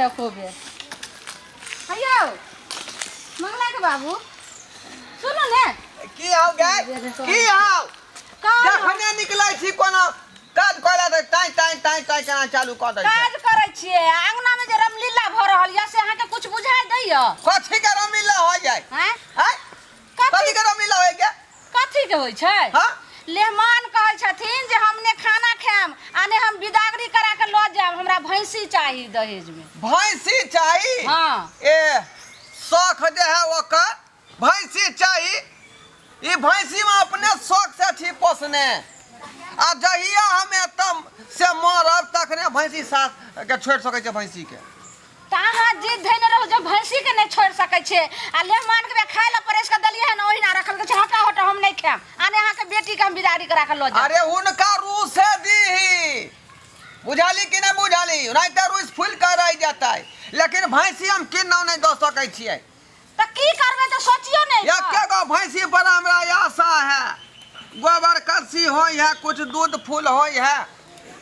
छै एको बेर। हेयौ मंगला के बाबू, सुनू ने। की हौ गे, की हौ? जखने निकलै छी कोनो काज करै तऽ टाइ टाइ टाइ टाइ केना चालू कऽ दै छै। काज करै छियै आ अंगना में जे रामलीला भऽ रहल यऽ से अहाँके कुछ बुझाइ दैया? कथी के रामलीला हो जाइ? आँय? आँय? कथी के रामलीला होइ गे? कथी के होइ छै? हाँ? लेहमान कहै छथिन जे हम ने खाना खायब आ ने हम बिदागरी करा के लऽ जायब, हमरा भैंसी चाही दहेज में। भैंसी चाही? हाँ। ए शौख जे है ओकर भैंसी चाही। ई भैंसी में अपने शौख से छी पोसने, आ जहिया हम एतऽ से मरब तखने भैंसी सास के छोड़ि सकै छै भैंसी के। तऽ अहाँ जिद धयने रहू जे भैंसी के नहि छोड़ि सकै छियै आ लेहमान के खाय लए परसि कऽ देलियै हन ओहिना रखल छै, हटाउ हटाउ हम नहि खायब आ नहि अहाँके बेटी के हम बिदागरी करा कऽ लऽ जायब। अरे हुनका रूसे दीही, बुझाली कि नहि बुझाली? नहि तऽ रूस फूलि कऽ रहि जेतै, लेकिन भैंसी हम किन्नौ नहि दऽ सकै छियै। तऽ की करबै तऽ सोचियौ ने। एके गो भैंसी पर हमरा आशा है, गोबर करसी होइ है, कुछ दूध फूल होइ है,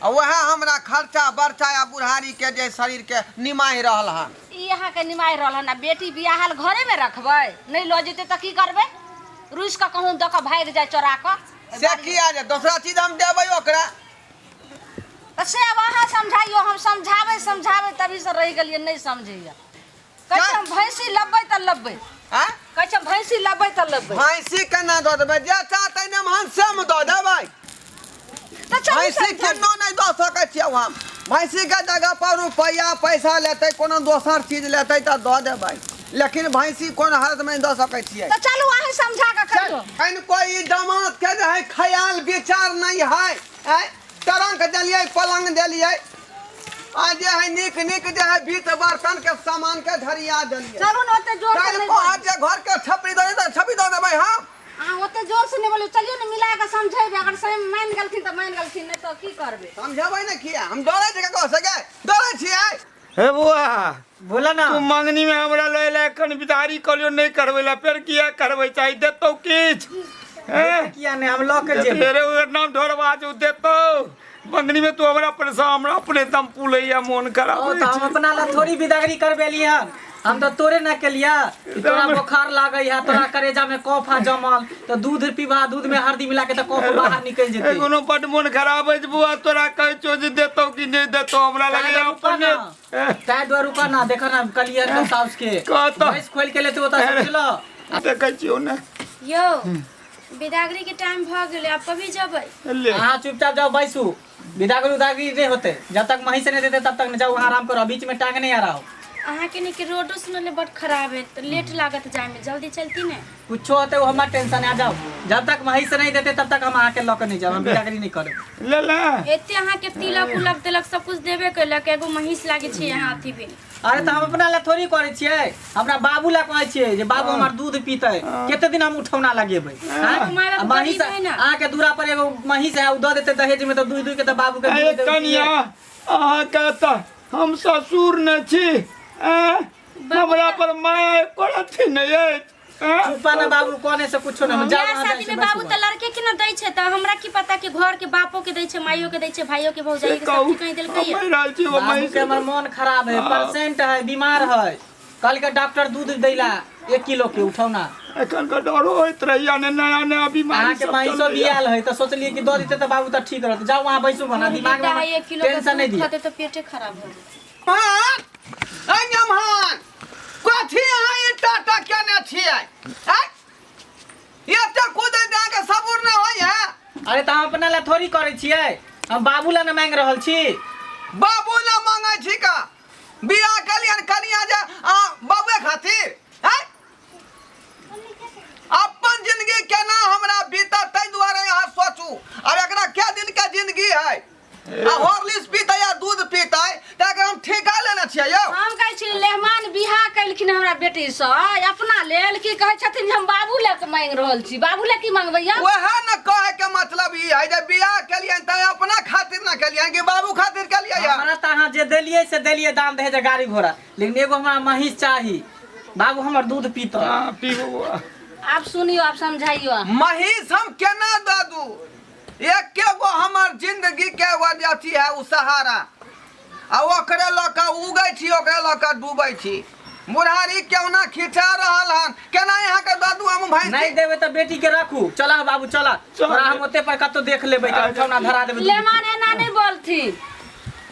आ वएह हमरा खर्चा बर्चा आ बुढ़ारी के जे शरीर के निमाहि रहल हन। ई अहाँके निमाहि रहल हन आ बेटी बियाहल घरेमे रखबै, नहि लऽ जेतै तऽ की करबै? रुसि कऽ कहूँ दऽ कऽ भागि जाय चोरा कऽ। से किया जे दोसरा चीज हम देबै ओकरा। तऽ से आब अहाँ समझाइयो, हम समझाबै समझाबै तभी से रहि गेलियै, नहि समझैया। कहै छै हम भैंसी लब्बै तऽ लब्बै। आँय? कहै छै भैंसी लब्बै तऽ लब्बै। भैंसी केना दऽ देबै? जे चाहतै ने हम सेम दऽ देबै। तऽ चलू भैंसी समझाइयो। केनो नहि दऽ सकै छियै हम। भैंसीके जगह पर रुपैआ पैसा लेतै, कोनो दोसर चीज लेतै तऽ दऽ देबै, लेकिन भैंसी कोन हालतमे नहि दऽ सकै छियै। तऽ चलू अहीं समझा कऽ कहियौ। कनिको ई दामाद के जे है ख्याल विचार नहि है। आँय? ट्रंक देलियै, पलंग देलियै, आ जे है नीक नीक जे है बीत बर्तन के सामान के झरिया देलियै। चलू ने ओते जोर से काल्हि नहि कहत बोलू। जे घर के छपरी दऽ दे, छपरी दऽ देबै हम। अहाँ ओते जोर से नहि बोलू, चलियौ ने मिला कऽ समझेबै, अगर सही मानि गेलखिन तऽ मानि गेलखिन, नहि तऽ की करबै? समझेबै ने किया? हम डरै छियै ककरो से गे? डरै छियै? हे बौआ। बोला ना। तू मंगनी में हमरा लए ला एखन बिदारी कहलियो नहीं करबै ला, फेर किया करबै चाही? देतौ किछ? हैं? किया नहीं, हम लऽ के जेबै। तेरे उधर नाम ढोरबा जो देतौ मंगनी में, तू हमरा पैसा हमरा अपने दम पुलैया मोन खराब ओ होइ तऽ हम छै। अपना ला थोड़ी बिदागरी करबेली हन, हम तऽ तोरे ना केलिया कि तोरा बुखार लागै है, तोरा करेजा में कफ है जमल, तऽ दूध पीबा, दूध में हल्दी मिला के तऽ कफ बाहर निकल जेतै। कोनो बड मोन खराब अछि बुआ, तोरा कहै छौ जे देतौ कि नहि देतौ, हमरा लगैया रुका अपने ना, ताहि दुआरे रुका ना, देखा ना कलियर के साउस के कहता। भैंस खोल के लेते ओतऽ से बुझलो। देखै छियौ ने। यौ, बिदागरी के टाइम भऽ गेलै, आब कभी जेबै? ले। अहाँ चुपचाप जाओ बैसू, बिदागरी उदागरी नहीं होते जब तक मही से नहीं देते तब तक नहीं। जाओ वहाँ आराम करो, बीच में टांग नहीं आ रहा हो। अहाँके नीक रोडो सुनले बड खराब है, तऽ लेट लागत जायमे, जल्दी चलती ने। कुछो होते वो हमार टेंशन आ जाओ, जब तक मही से नहीं देते तब तक हम अहाँ के लऽ के नहीं जाओ, हम बिदागरी नहीं करब। ले ले। एते अहाँके तिलक उलक देलक, सब कुछ देबे केलक, एगो महींस लागे छै अहाँ अथी भी। अरे तऽ हम अपना ला थोड़ी करै छियै, हमरा बाबू ला कहै छियै जे बाबू हमर दूध पीतै, कते दिन हम उठौना लगेबै? अहाँके माय बाप आ महींस गरीब है ना। अहाँके दूरा पर एगो महींस है, ओ दऽ देतै दहेज में तऽ दूध दूध के तऽ बाबू के दूध अरे देबै। कनिया, अहाँके तऽ हम ससुर ने छी, आँय? हमरा पर माया एको रत्ती नहि अछि, आँय? चुपा ना बाबू, कोने से कुछो नहीं जाओ। बियाह वहाँ शादी जाइ में से बाबू बैसू। तऽ लड़के के ना दै छै, तऽ हमरा की पता कि घर के बापो के दै छै, माइयो के दै छै, भाइयो के, भौजाइयो से के, कहू, सबके कहीं देलकै हम मरि रहल छी ओ बाबू महींस। के हमर मन खराब है, पेशेंट है, बीमार है, कल के डॉक्टर दूध दैला 1 किलो के उठौना। एखन के डरो होइत रहैया ने, नया नया बीमारी अहाँके सब महींसो चलैया। बियाल है तऽ सोचलियै कि दऽ देतै तऽ बाबू तऽ ठीक रहतै। जाउ वहाँ बैसू बना, दिमाग में 1 किलो के टेंशन नहीं दूध दिअ। खते तऽ पेटे खराब हो जेतै। हाँ, ऐ नमहान, कथी अहाँ ई टाटा केने छियै? आँय? एते कुदै अहाँके सबूर नहि होइ है? अरे तऽ हम अपना ला थोड़ी करै छियै, हम बाबू ला ने मांगि रहल छी। बाबू ला मांगै छी का? बियाह केलियन कनिया जे अहाँ बाबुए खातिर? आँय? अपन जिंदगी केना हमरा बीतत ताहि दुआरे अहाँ सोचू। आब एकरा कै दिन के जिंदगी है? आ हॉर्लिक्स पीतै या दूध पीतै तऽ एकरा हम ठेका लेने छियै यौ। हम कहै छी लेहमान बियाह केलखिन हमरा बेटीसँ अपना लेल की कहै छथिन जे हम बाबू लए के मांगि रहल छी, बाबू लए की मांगबै यौ? वएह ने कहै के मतलब ई है जे बियाह केलियनि तऽ अपना खातिर ना केलियनि कि बाबू खातिर केलियै यऽ? हमरा तऽ अहाँ जे देलियै से देलियै दान दहेज गाड़ी घोड़ा, लेकिन एगो हमरा महींस चाही, बाबू हमर दूध पीतै। हाँ, पीबू बौआ। आब सुनियौ, आब समझाइयौ। महींस हम केना दऽ दू? एके गो हमर जिंदगी के एगो अथी है उ सहारा, आ ओकरे लऽ कऽ उगै छी, ओकरा लऽ कऽ डूबै छी। बुढ़ारी केना खिंचा रहल हन, केना अहाँके दऽ दू हम भैंसी? नहीं देबै तऽ बेटी के राखू। चला बाबू चला, चल। तोरा हम ओते पर कतौ देख लेबै तऽ उठौना धरा देबै। लेमान एना नहीं बोलथिन।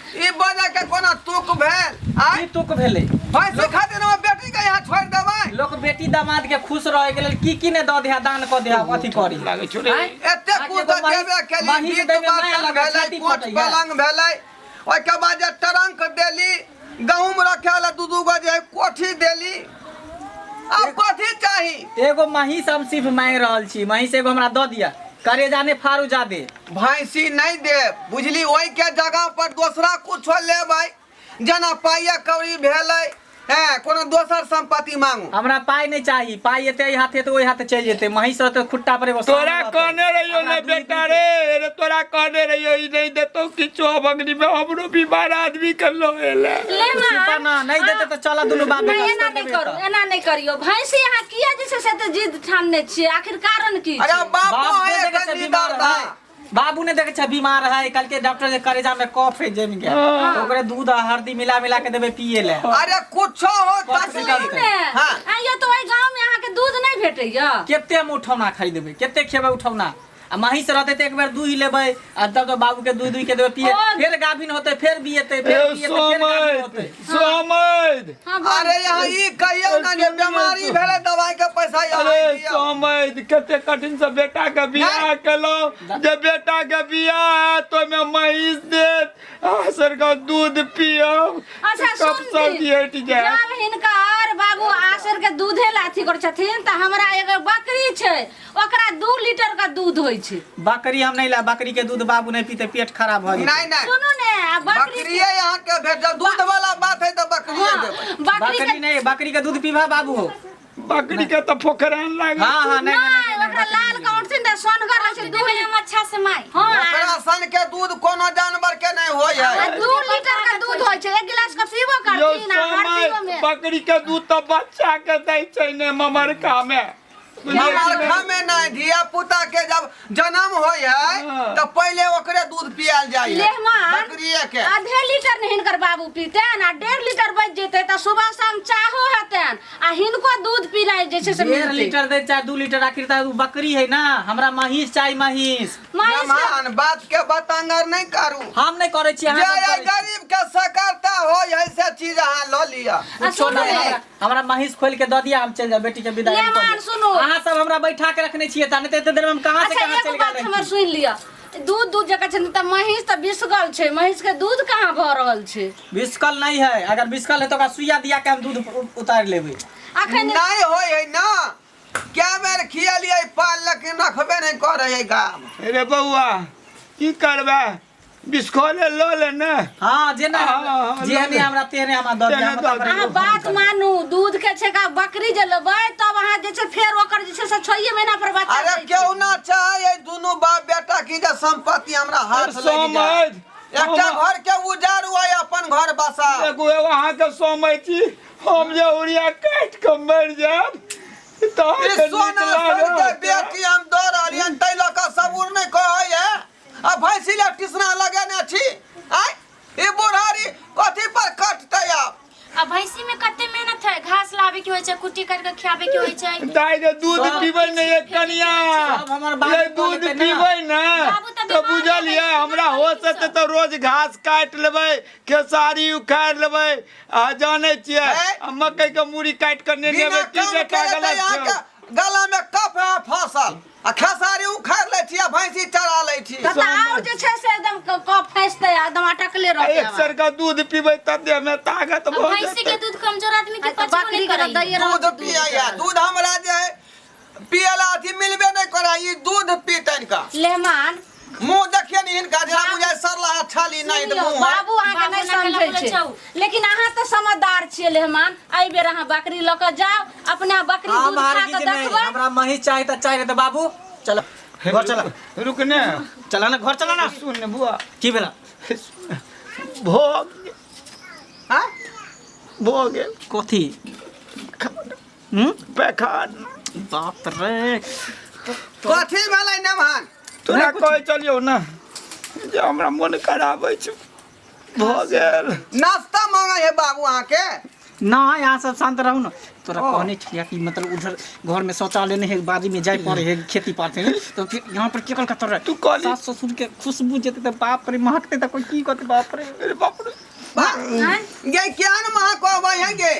ई बजै के कोना तुक भेल? आय की तुक भेलै? भैंसी खातिर हम बेटी के यहाँ छोड़ि देबै? लोक बेटी दामाद के खुश रहे के लेल की की ने दऽ देहा, दान कऽ देहा, अथी करी। लागै छौ रे। आँय? एते अहाँके कुछ एगो तऽ देबे केली, महींस बीत दैमे माया बर्तन लगै, भेलै, छाती कोच फटैया। पलंग भेलै, ओहिके बाद जे ट्रंक देली, गहूम रखे ला दू दू गो जे कोठी देली, आब कथी चाही? एगो महींस हम सिर्फ मांगि रहल छी, महींस एगो हमरा दऽ दिअ, करेजा नहि फाड़ू जादे। भैंसी नहीं देब बुझली, ओहि के जगह पर दोसरा कुछो लेबै, जेना पाइया कौड़ी भेलै, हैं कोनो दोसर संपत्ति मांगू। हमरा पाइ नहि चाही, पाइ एते एहि हाथे तऽ ओहि हाथे चलि जेतै, महींस रहतै खुट्टा पर एगो तोरा सानी रहतै। कहने रहियो हमरा ने दूध बेटा दूध रे, अरे तोरा कहने रहियो ई नहीं देतो किछो, अब अग्नि में हमरो बीमार आदमी के लो एले। ले सुता माँ ना, नहीं देते तऽ चल दुनू बाप नहीं बेटा एना छोड़ नहीं देबै करू, एतऽ। एना नहीं करियो। भैंसी अहाँ किया जे छै से तऽ जिद ठानने छियै, आखिर कारण की अरे छै? बापो बाप है ने देखै छै कनी बीमार दर्दा। है, बाबू ने देखै छै बीमार है, कल के डॉक्टर जे करेजा में कफ है जमि गेल, तऽ ओकरे दूध आ हल्दी मिला मिला के देबै पिए ले। अरे कुछो हो कफ तकलीफ। निकलतै। ने हाँ। आइयो तो ओहि गाँव में अहाँके दूध नहीं भेटैया? कते हम उठौना खरीदबै, कते खेबै उठौना? आ महींस रहतै तऽ एक बेर दूहि लेबै आ तब तऽ बाबू के दूहि दूहि के देबै पिए, ओ। फेर गाभिन होतै, फेर बिएतै, फेर ए बिएतै, फेर गाभिन सोमैद होतै। सोमैद, हाँ बोल। अरे यहाँ ई कहियौ ना जे बीमारी भेलै दवाई के पैसा यहाँ अरे दियौ। सोमैद, कते कठिन से बेटा के बियाह केलहुँ, जे बेटा के बियाह है तो ओहिमे महींस देत आ सरका दूध पियब, अच्छा कब सुन सर्दी हटि जायत। जब हिनकर बाबू आसर के दूधे ला अथी करै छथिन तऽ हमरा एगो बकरी छै, ओकरा 2 लीटर के दूध होइ छै। बकरी हम नहीं ला, बकरी के दूध बाबू नहीं पीते, पेट खराब हो जेतै। नहीं नहीं सुनू ने, आ बकरी बकरिए यहाँ के भेट जाओ, दूध वाला बात है तो बकरिए हाँ, देबै। बकरी के बकरी नहीं, बकरी के दूध पीबा बाबू हो। बकरी के तऽ फोकरान लागल। हाँ हाँ नहीं नहीं नहीं ओकरा लाल काउंटथिन तऽ सोनगर रहै छै दूध। देबै हम अच्छा से माय। हाँ ओकरा सन के दूध कोनो जानवर के नहीं होय है। आ 2 लीटर के दूध होइ छै, एक गिलास के पीबो यौ करथिन आ हरदियो सोमैद, में। बकरी के दूध तऽ बच्चा के दै छै ने ममरका में। ममरखा में नहीं, धिया पुता के जब जन्म होय है हाँ। तो पहले ओकरे दूध पियाल जाय है, लेहमान बकरिए के। आधे लीटर ने हिनकर बाबू पीतेन आ 1.5 लीटर बच जेतै तऽ सुबह शाम चाहो हेतैन आ हिनको दूध पीनाइ जे छै से 1.5 मिलतै। लीटर दे चाहे 2 लीटर, आखिर तऽ उ बकरी है ना, हमरा महींस चाही, महींस। महींस के- मेहमान बात के बतंगर नहीं करू। हम नहीं करै छी, अहाँ जे सब ये करै छी। गरीब के सकरता होय है से चीज अहाँ लऽ लिअ। आ कुछो सुनू नहीं, ने, हमरा महींस खोल के दऽ दिअ, हम चलि जाब बेटी के विदाई ले कऽ मान, दिअ। सुनू। अहाँ सब हमरा बैठा के रखने छियै तऽ नहीं तऽ एते देर में हम कहाँ से अच्छा कहाँ एगो चलि बात गेल हमर रही। सुनि लिअ, दूध दूध जकाँ छै तऽ महींस तऽ बिसगल छै, महींस के दूध कहाँ भऽ रहल छै? बिस्कल नहीं है, अगर बिस्कल है तो ओकरा सुइया दिया के हम दूध उतारि लेबै। अखन नहीं होय है ना, क्या बेर खियलियै पाल लेकिन रखबे नहीं करे है गाम। अरे बौआ की करबै, बिस्खोले लऽ ले ने। हाँ जेना हाँ, हाँ, जेहने लऽ ले। हमरा तेहने हमरा दऽ दिअ, तेहने हम दऽ तऽ दिअ। अहाँ बात मानू, दूध के छै का बकरी जे लेबै तब अहाँ जे छै फेर ओकर जे छै से 6 महीना पर बच्चा अरे दै छै। क्यों ना चाहे ये दोनों बाप बेटा की जे संपत्ति हमरा हाथ लग जाए। सोमैद, एकटा घर के उजाड़ू आ अपन घर बसा। एगो एगो अहाँके सोमै छी, हम जे उड़िया काटि कऽ मरि जायब तऽ ई अहाँके नीक सोना सन के लागत। बेटी हम दऽ रहलियन ताहि लऽ कऽ सबूर नहि कहै है, आ भैंसी लए टिसना लगेने छी। आँय ई बुढ़ारी कथी पर कटतै आब? आ भैंसी में कते मेहनत है, घास लाबे के होय छै, कुट्टी काट के खियाबे के होय छै। दाइ रे दूध सब- पीबै ने ये कनिया, सब हमर बाबू ये कऽ दूध लेतै ने। पीबै ने बाबू तऽ तऽ बीमार बुझलियै रहै छै, हमरा केना होश करतै हेतै सब? तऽ रोज घास काटि लेबै, खेसारी उखाड़ि लेबै, आ जानै छियै हैं? आ मकई के मूड़ी काटि कऽ नेने बिना एबै की काम बेटा केले तऽ गलत छै? अहाँके गला में कफ है फसल, आ खेसारी उखाड़ि लै छी आ भैंसी चरा लै छी। तऽ आओर जे छै से एकदम कफ फँसतै आ एकदम अटकले आ रहतै एक सर का दूध पीबै तब देह में ताकत आ भऽ भैंसी के जेतै। दूध कमजोर आदमी के आ तऽ पचबो बकरी नहीं के तऽ करैया। दैये रहल दूध छै दूध। पियैया, दूध हमरा जे है पियला अथी मिलबे नहीं करै, ई दूध पीतनि का लेहमान मुंह देखिए ने हिनका जेना बुझाय सरला छाली नहीं तऽ सुनियौ, मुंह है। बाबू अहाँके बाबू नहि ना केला समझै बोलै छै छौ। लेकिन अहाँ तऽ समझदार छियै लेहमान, एहि बेर अहाँ बकरी लऽ कऽ जाउ, अपना बकरी हम दूध खा हरगिज कऽ नहीं, देखबै। हमरा महींस चाही तऽ चाही, नहीं तऽ बाबू चल घर चला। रुक ने, चला ना घर चला ना। सुन ने बुआ। की भेला? भऽ गेल। हाँ? भऽ गेल। कथी? हम्म? पैखाना। बाप रे, कथी भेलै नमहन? तोरा कहै चलियौ ने जे हमरा मोन खराब अछि। भऽ गेल। नाश्ता मांगे है बाबू अहाँके। ना यहाँ सब शांत रहू ना। तोरा कहने छलिया कि मतलब उधर घर में शौचालय नहीं है, बाड़ी में जाए पड़े है खेती पाते है, तो फिर यहाँ पर केकल कतर रहे तू कहली। सास ससुर के खुशबू जेते तो बाप रे महकते तो कोई की कहते बाप रे। अरे बाप रे। गे क्या न महा कहबै है गे,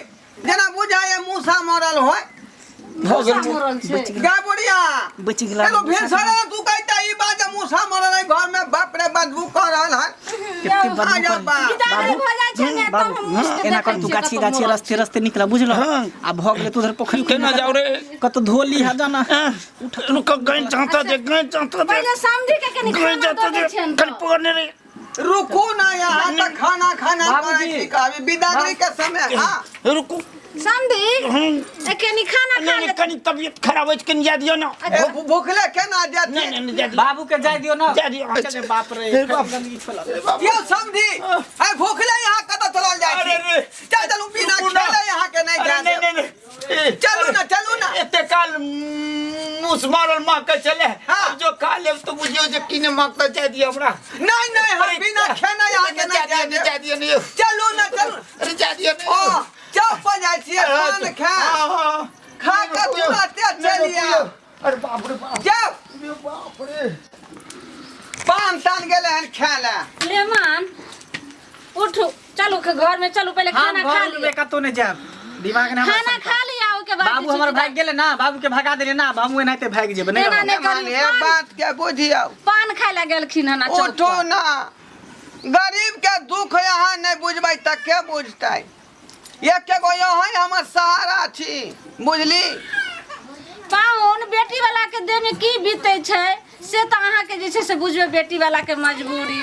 जेना बुझाय मूसा मरल होय। भऽ गेल। मरल छै। गे बुढ़िया बच गेला। एगो भिनसरे तू कहता ई बात जे मूसा मरल है घर में, बाप रे बदबू कह रहल है। कते बदबू आ जाओ कर- बा। बिदागरी भऽ जाइ छै ने तब बाबू हम मुस के एना कर देखै तू छियै गाछी कतऽ गाछी मरल रस्ते रस्ते निकला बुझल। हाँ। आ भऽ गेलै तू उधर पोखरि केना जाउ रे? कतौ धो ली हा जाना। रुक, गैं चाहता दे, गैं चाहता दे, पहिले समझी के कनी गैं खाना चाहता दऽ दै दे, छियनि कनि तऽ। पकड़ने रे। रुकू ना, यहाँ तक खाना खाना बाबूजी। करै छी कभी बिदागरी के समय। हाँ रुकू। समधी हम्म। ए कनी खाना नहीं खा नहीं ले। कनि तबियत खराब अछि, कनि जा दियौ ना। ए, भूखले केना नहीं जेथिन? नहीं नहीं, जा दियौ। बाबू के जाय दियो ना। जाय दियौ। अच्छा, बाप रे हे बाप। गंदगी छोला। यौ समझी ए भूखले यहाँ कतऽ चलल जाइ अरे छी? रे। चल चलू बिना रुकू ना। खेले यहाँ के नहीं अरे जाय नहीं देब। नहीं नहीं ए, चलू ना, चलू ना। एते काल मूस मारल महकै छलै। हाँ। आब जो खा लेब तऽ बुझियौ जे की ने महकतै। जाय दियौ हमरा। नहीं नहीं हम अरे, बिना खेने यहाँ के जा नहीं दियौ, जाय नहीं देब। जा दियौ, नहीं। चलू ना, चलू। अरे जा दियौ, नहीं। ओ चौक पर जाइ छियै पान खा हाँ, हाँ। खा के तुरते चलि आउ। अरे बाप रे बाप। जाउ। अरे बाप रे। पान तान गेलै हन खाय लए। मेहमान उठू, चलू घर में चलू, पहिले हम खाना खा घर लिअ। में कतौ नहीं जायब, दिमाग ने हमरा खाना शंका। खा लिअ ओहिके बाद बाबू हमर भागि गेलै ना, बाबू के भगा देलियै ना, हमहूँ एनाहिते भागि जेबै नहीं एना रहब। नहि मेहमान करियौ, हे पान बात के बुझियौ। पान खाय लए गेलखिन हन आ चौक उठू पर। ना, गरीब के दुख यहाँ नहीं बुझबै तऽ के बुझतै? एक एगो यहाँ हमर सहारा छी, बुझली? पाहुन बेटी वाला के देह में की बीते छै से तऽ अहाँके जे छै से बुझबै बेटी वाला के मजबूरी।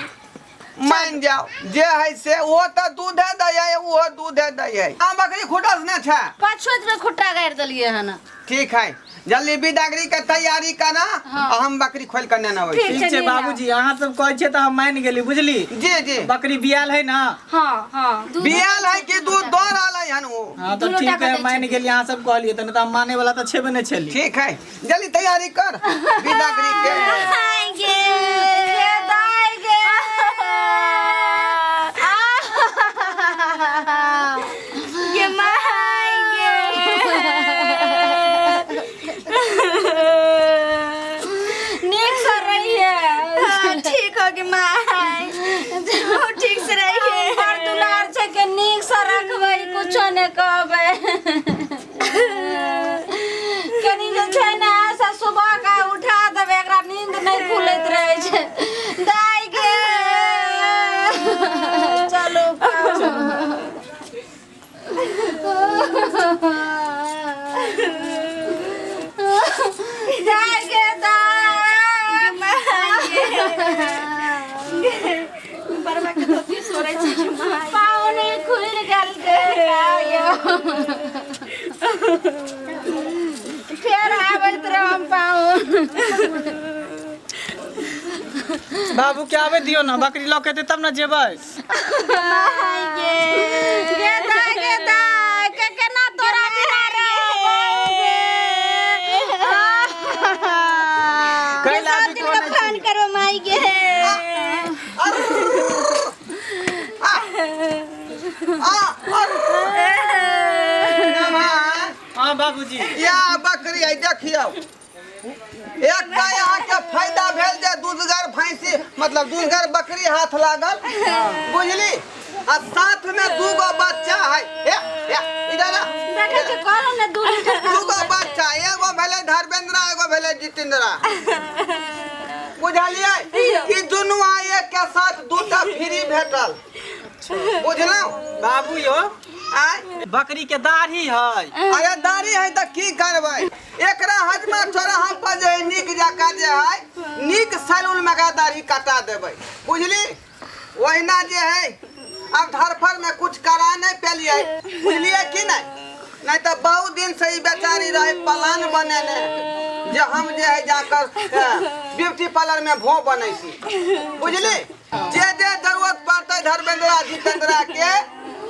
मान जाओ जे है से, ओ तऽ दूधे दै है, ओहो दूधे दै है। आम बकरी खुटस ने छै? पछुत में खुट्टा गाड़ि देलियै हन। ठीक है, जल्दी बिदागरी के तैयारी करना। हाँ। आ हम बकरी खोल के नेने अबै छी। ठीक। ठीक छै नीला। बाबूजी, अहाँ सब कहै छियै तऽ हम मानि गेली बुझली। जी जी। बकरी बियाल है ना? हाँ हाँ। बियाल है कि दूध दऽ रहल है हन ओ? हाँ तऽ दुनू ठीक टाका है, दै मानि छै। गेली। अहाँ सब कहलियै तऽ, नहि तऽ हम माने वाला तऽ छेबे नहि छली। ठीक है, जल्दी तैयारी कर बिदागरी के। आएंगे। गे दाइ गे। ये माएंगे। नीक से रहिए। हाँ, ठीक हो गई माय, बहुत ठीक से रहिए। बड़ दुलार छै के नीक से रखबै, कुछो नहि कहबै। कनी जे छै ने से सुबह के उठा देबै, एकरा नींद नहि खुलैत रहै छै। दाइ गे, चलू। दाइ गे दाइ। बड़वा के धोती सोरै छै कि माय। पाहुने खुलि गेल गे दाइ। फेर आबैत रहम पाहुन। बाबू के आबे दियो ना, बकरी लऽ के एतै तब ना जेबै। गे दाइ, गे दाइ, के केना तोरा बिना रहबौ गे? कैला सब भी दिन कोने के फोन छी। करो माई गे। आ नमः। हाँ बाबूजी। या बकरी है, देखियौ, एकटा अहाँके फायदा भेल जे दूधगर भैंसी, मतलब दूधगर बकरी हाथ लागल, बुझली? आ साथ में दूगो बच्चा है। ए, ए, इधर आ। देखै छी कहलहुँ ने 2 लीटर का दूगो दूध छै। बच्चा, एगो भेलै धर्मेंद्र, एगो भेलै जितेंद्र, बुझलियै? ई दुनू आ एक के साथ दूटा फ्री भेटल, बुझलहुँ? बाबू यो। आय। बकरी के दाढ़ी है। अरे दाढ़ी है तऽ की करबै? एकरा हजमा चौराहा पर जे है नीक जकाँ जे है नीक सैलून में एकरा दाढ़ी कटा देबै, बुझली? ओहिना जे है आब धरफड़ में कुछ करा नहीं पेलियै, बुझलियै कि नहीं? नहीं तऽ बहुत दिन से ई बेचारी रहे प्लान बनेने जे हम जे है जाकर ब्यूटी पार्लर में भों बनै छी, बुझली? जे जे जरूरत पड़तै धर्मेंद्रा जितेंद्रा के,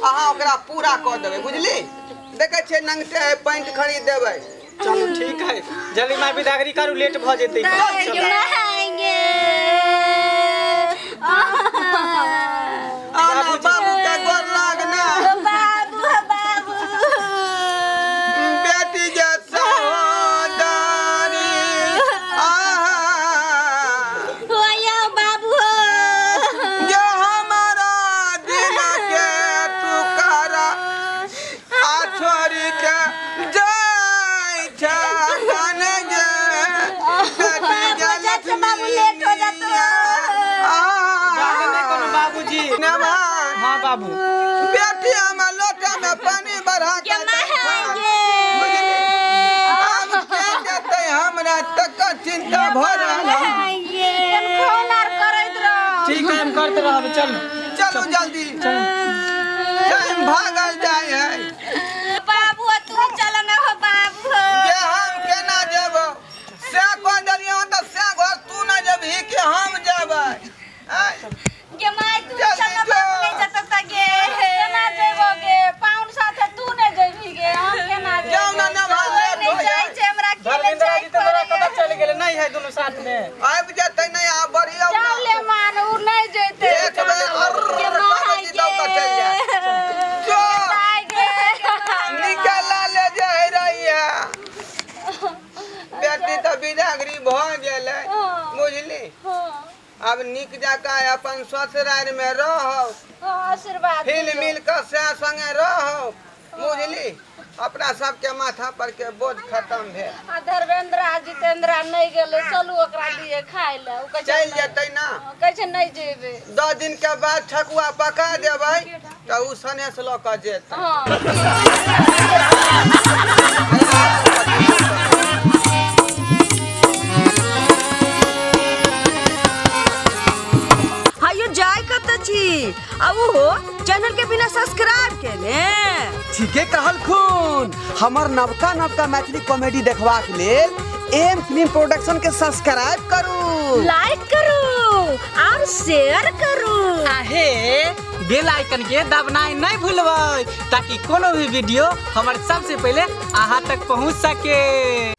अहाँ ओकरा पूरा कऽ देबै, बुझली? देखै छियै नंगटे है, पैंट खरीद देबै। चलू ठीक है, जल्दी माय बिदागरी करू, लेट भऽ जेतै। आएंगे। आना। बाबू। बेटी हमर लोटा में पानी बढ़ा के दै छै। बुझली? आब के देतै हमरा तकर चिंता भऽ रहल है। फोन आर करैत रह। ठीक है, हम करते रहब, चल। चलू जल्दी, टाइम भागल जाइ है। बाबू तू चल ना हो बाबू हो। जे हम केना जेबो से कह देलियै हन तऽ से घर तू नहि जेबही कि हम जेबै? आँय? गे माय तू चल चल ना जो। बाबू नहीं जत त गे। केना जेबो गे? पाउन साथे तू नहि जेबही गे, हम केना जाउ जेबै? ने, ने भाग लेट नहीं हो जाइ जाय। छै हमरा अकेले धर्मेंद्र जाइ जितेंद्र पड़ैया। कतऽ चलि गेलै? नहीं है दुनू साथ में। आबि जेतै नहि, आब बढ़ियौ जाउ ने। ले मान, उ नहि जेतै। एक बेर अर्र कऽ दी दौ कऽ चलि जाय। जो आइ गे। निकला ले जे है रही है। बेटी तऽ बिदागरी भऽ गेलै, बुझली? आब नीक जकाँ अपन ससुरारि में रहौ। हाँ, आशीर्वाद हिल दियौ। मिल कऽ सए संगे रहौ, बुझली? अपना सबके माथा पर के बोझ खत्म भेल। आ धर्मेंद्र आ जितेंद्र नहि गेलै, चलू ओकरा दिए खाय लए। ओ कहै छै चलि जेतै ना। कहै छै नहि जेबै। 10 दिन के बाद ठकुआ पका देबै तऽ ओ सनेस लऽ कऽ जेतै। हाँ। हायो जाय कत छी आ उहो चैनल के बिना सब्सक्राइब केने? ठीके कहलखुन। हमर नवका नवका मैथिली कॉमेडी देखबाक लेल एम फिल्म प्रोडक्शन के सब्सक्राइब करू, लाइक करू और शेयर करू। आहे बेल आइकन के दबनाइ नहीं भूलबै ताकि कोनो भी वीडियो हमर सबसे पहले अहाँ तक पहुँच सके।